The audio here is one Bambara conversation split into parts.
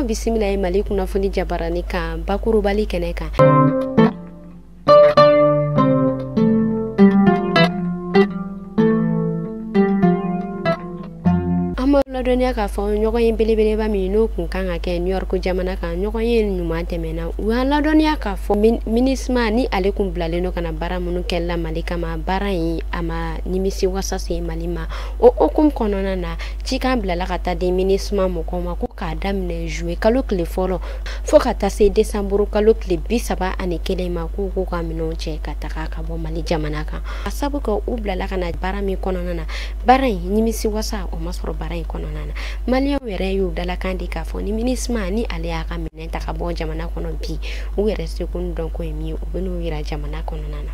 Bisimila ye Mali kunnafoni jabarani kan bakurubali kɛnɛ kan. An b'a ladɔnniya k'a fɔ ɲɔgɔn ye belebeleba min n'o kun kan ka kɛ New York jamana kan, ɲɔgɔn ye ɲuman tɛmɛna. U y'an ladɔnniya k'a fɔ MINUSMA ni ale kun bilalen don ka na baara minnu kɛla Mali kama, baara in a ma nimisi wasa se Mali ma. O hukumu kɔnɔna na, cikan bilala ka taa di MINUSMA mɔgɔw ma ko k'a daminɛ juillet kalo tile fɔlɔ fo ka taa se décembre kalo tile 31 ma, k'u k'u ka minɛnw cɛ ka taga ka bɔ Mali jamana kan. A sabu kɛ u bilala ka na baara min kɔnɔna na, baara in nimisi wasa o ma sɔrɔ baara in kɔnɔna na. Maliyɛnw yɛrɛ y'u dalakan di k'a fɔ ni MINUSMA ni ale y'a ka minɛn ta ka bɔ jamana kɔnɔ bi, u yɛrɛ seko ni dɔnko ye min ye, u bɛ n'o yira jamana kɔnɔna na.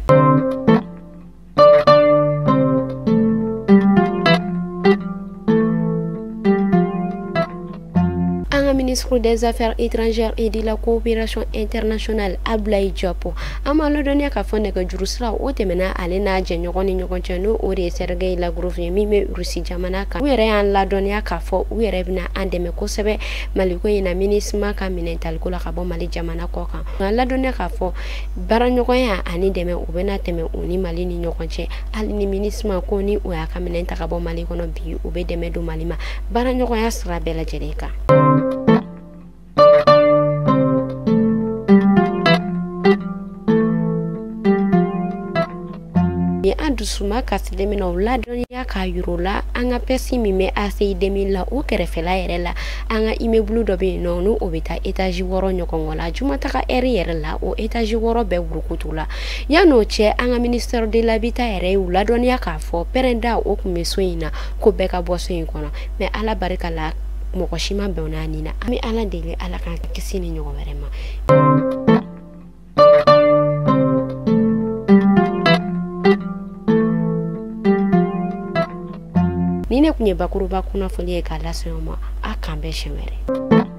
An ka ministre des Affaires étrangères et de la coopération internationale Abdoulaye Diop, an b'a ladɔnniya k'a fɔ nɛgɛjuru sira o tɛmɛna ale n'a jɛɲɔgɔn ni ɲɔgɔn cɛ, n'o o de ye Sergei Lavrov ye min bɛ Rusi jamana kan. U yɛrɛ y'an ladɔnniya k'a fɔ u yɛrɛ bɛna an dɛmɛ kosɛbɛ Maliko in na, MINUSMA ka minɛn taliko la ka bɔ Mali jamana kɔ kan. An ladɔnniya k'a fɔ baaraɲɔgɔnya ani dɛmɛ u bɛna tɛmɛ u ni Mali ni ɲɔgɔn cɛ. Hali ni MINUSMA ko ni o y'a ka minɛn ta ka bɔ Mali kɔnɔ bi, u bɛ dɛmɛ don Mali ma baaraɲɔgɔnya sira bɛɛ lajɛlen kan. An dusuma kasilen min na, o ladɔnniya k'a yir'u la an ka pɛsi min bɛ ACI 2000 la, o kɛrɛfɛla yɛrɛ la, an ka immeuble dɔ bɛ yen nɔ, n'o o bɛ taa étage 6 ɲɔgɔn la. Jumataga ɛri yɛrɛ la, o étage 6 bɛɛ wurukutu la. Yan'o cɛ, an ka ministère de l'habitat yɛrɛ y'u ladɔnniya k'a fɔ pɛrɛnda o tun bɛ so in na, ko bɛɛ ka bɔ so in kɔnɔ. Mais Ala barika la, mɔgɔ si ma bɛn n'a nin na. An bɛ Ala deli, Ala k'an kisi ni ɲɔgɔn wɛrɛ ma. Ni ne tun ye bakuruba kunnafoni ye k'a lase aw ma, a k'an bɛn siɲɛ wɛrɛ.